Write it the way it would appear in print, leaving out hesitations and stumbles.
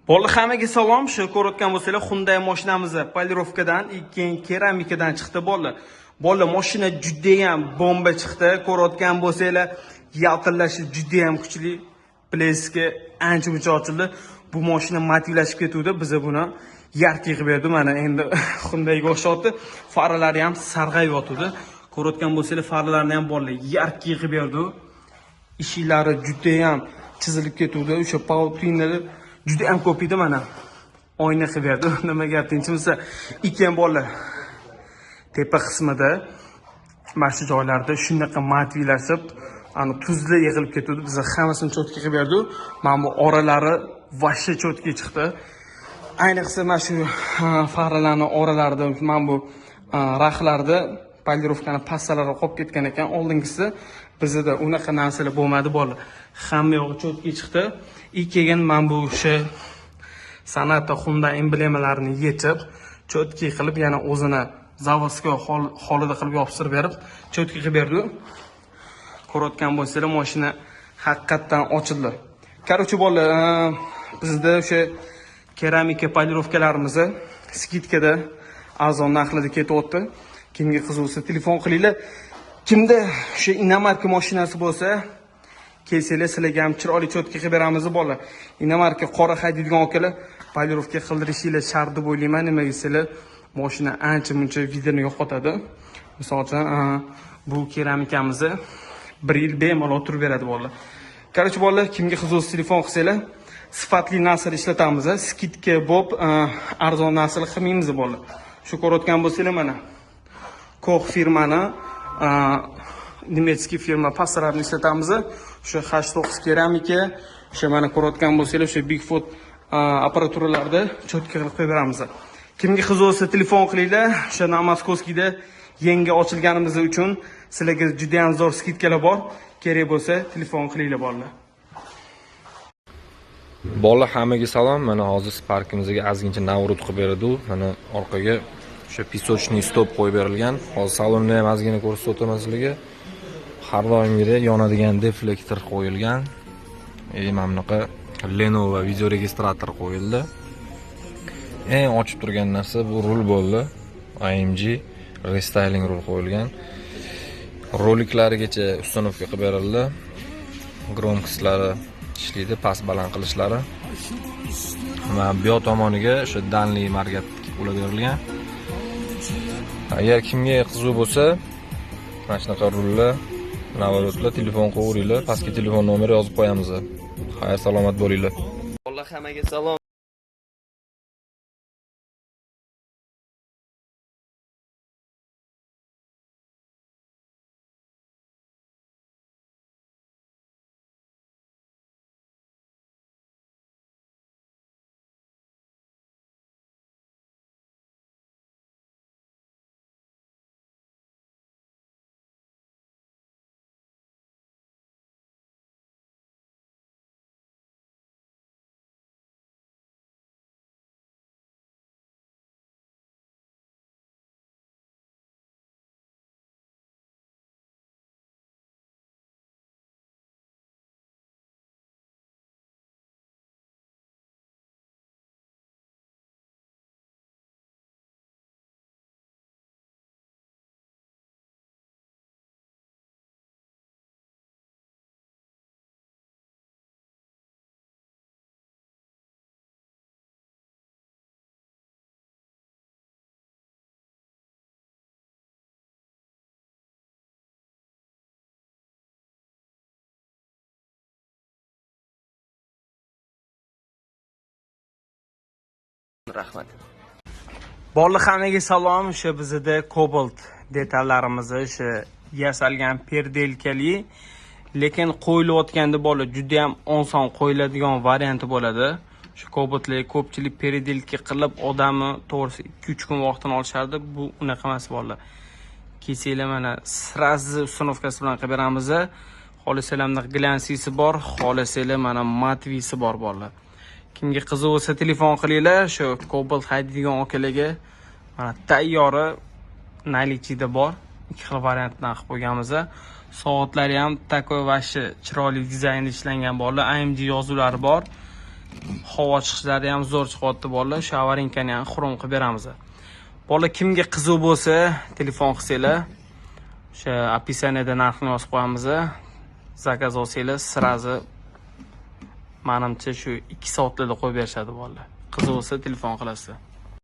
Bolalar, hammaga salom. Shu ko'rayotgan bo'lsanglar, Hyundai mashinamiz полировка dan, keyin keramikadan chiqdi bolalar. Bolalar, mashina juda ham bomba chiqdi. Ko'rayotgan bo'lsanglar, yaltillashi juda ham kuchli. Блеск i ancha muncha ochildi. Bu mashina mativlashib ketuvdi. Biz buni яркий qilib berdi. Mana endi Hyundaiga o'xshatdi. Faralari ham sarg'ayib yotuvdi. Ko'rayotgan bo'lsanglar, faralarni ham bolalar яркий qilib berdi. Ishiklari juda ham chizilib ketuvdi. O'sha паутина lar juda ham ko'p edi mana. Oyna qilib berdi. Nima gap, tinchimisa? Ikki bolalar tepa qismida mana shu joylarda shunaqa matvilashib, ani tuzli yig'ilib ketuvdi. Biz hammasini чётко qilib berdi. Mana bu oralari вообще чётко chiqdi. Ayniqsa mana shu faralarni oralarida, mana bu raxlarda полировка ni pastalari qolib ketgan ekan. Oldingisi bizda unaqa narsalar bo'lmadi bolalar. Hamma yog'i чётко chiqdi. И keyin mana bu o'sha Sonata Hyundai emblemalarini yechib, чётко qilib, yana o'zini заводской holida qilib yopishtirib berib, чётко qilib berdi. Ko'rayotgan bo'lsanglar, mashina haqiqatdan ochildi. Короче, bolalar, bizda o'sha keramika полировка larimizni скидка da arzon narxlarda ketyapti. Kimga qiziq bo'lsa, telefon qilinglar. Kimda o'sha иномарка mashinasi bo'lsa, kelsanglar, sizlarga ham chiroyli чётко qilib beramiz bolalar. Иномарка qora haydaydigan akalar полировка qildirishinglar shart deb o'ylayman. Nimaga desanglar, mashina ancha muncha вид ini yo'qotadi. Misol uchun, bu keramikamizni bir yil bemalol turib beradi bolalar. Короче, bolalar, kimga qiziq bo'lsa, telefon qilsanglar, sifatli narsalar ishlatamiz, скидка bo'lib, arzon narsalar qilmaymiz bolalar. Shu ko'rayotgan bo'lsanglar, mana Koch firmani, немецкий firma pastalarini ishlatamiz. O'sha H9 keramika, o'sha mana ko'rayotgan bo'lsanglar, o'sha Bigfoot apparaturalarda чётко qilib qo'yib beramiz. Kimga qiziq bo'lsa, telefon qilinglar. O'sha на Московский da yangi ochilganimiz uchun sizlarga juda ham zo'r скидка lar bor. Kerak bo'lsa, telefon qilinglar bolalar. Bolalar, hammaga salom. Mana hozir Sparkimizga ozgincha наворот qilib berdi. Mana orqaga o'sha песочный стоп qo'yib berilgan. Hozir salonni ham ozgina ko'rsatib o'taman sizlarga. Har doimgidek yonadigan дефлектор qo'yilgan. Mana bunaqa Lenovo видеорегистратор qo'yildi. Eng ochib turgan narsa bu rul bo'ldi. AMG рестайлинг rul qo'yilgan. Roliklarigacha установка qilib berildi. Громкость lari ishlaydi, past baland qilishlari. Va bu yoq tomoniga o'sha дальний моргать ulab berilgan. Agar kimga qiziq bo'lsa, mana shunaqa rullar, наворот lar, telefon qilaveringlar. Pastga telefon nomeri yozib qo'yamiz. Xayr, salomat bo'linglar. Bolalar, hammaga salom. Rahmat. Bolalar, hammaga salom. O'sha bizda Cobalt detallarimiz o'sha yasalgan переделка li, lekin qo'yilayotganda bola juda ham oson qo'yiladigan varianti bo'ladi. Shu Cobaltlar ko'pchilik переделка qilib odamni to'g'risi 2-3 kun vaqtini olishardi. Bu unaqa emas bolalar. Kelsanglar, mana сразу установка si bilan qilib beramiz. Xohlasanglar, bunaqa глянец isi bor, xohlasanglar, mana матовый si bor bolalar. Kimga qiziq bo'lsa, telefon qilinglar. Shu Cobalt haydaydigan akalarga mana tayyori наличие da bor. Ikki xil variantdan qilib qo'yganmiz. Soatlari ham такой вообще chiroyli dizaynda ishlangan bolalar. AMG yozuvlari bor. Havo chiqishlari ham zo'r chiqyapti, bolalar. Shu аварийка ni ham xrom qilib beramiz. Bolalar, kimga qiziq bo'lsa, telefon qilsanglar, o'sha описание da narxini yozib qo'yamiz. Заказ olsanglar, сразу manimcha shu 2 soatlarda qo'yib berishadi, bolalar. Qiziq bo'lsa, telefon qilasizlar.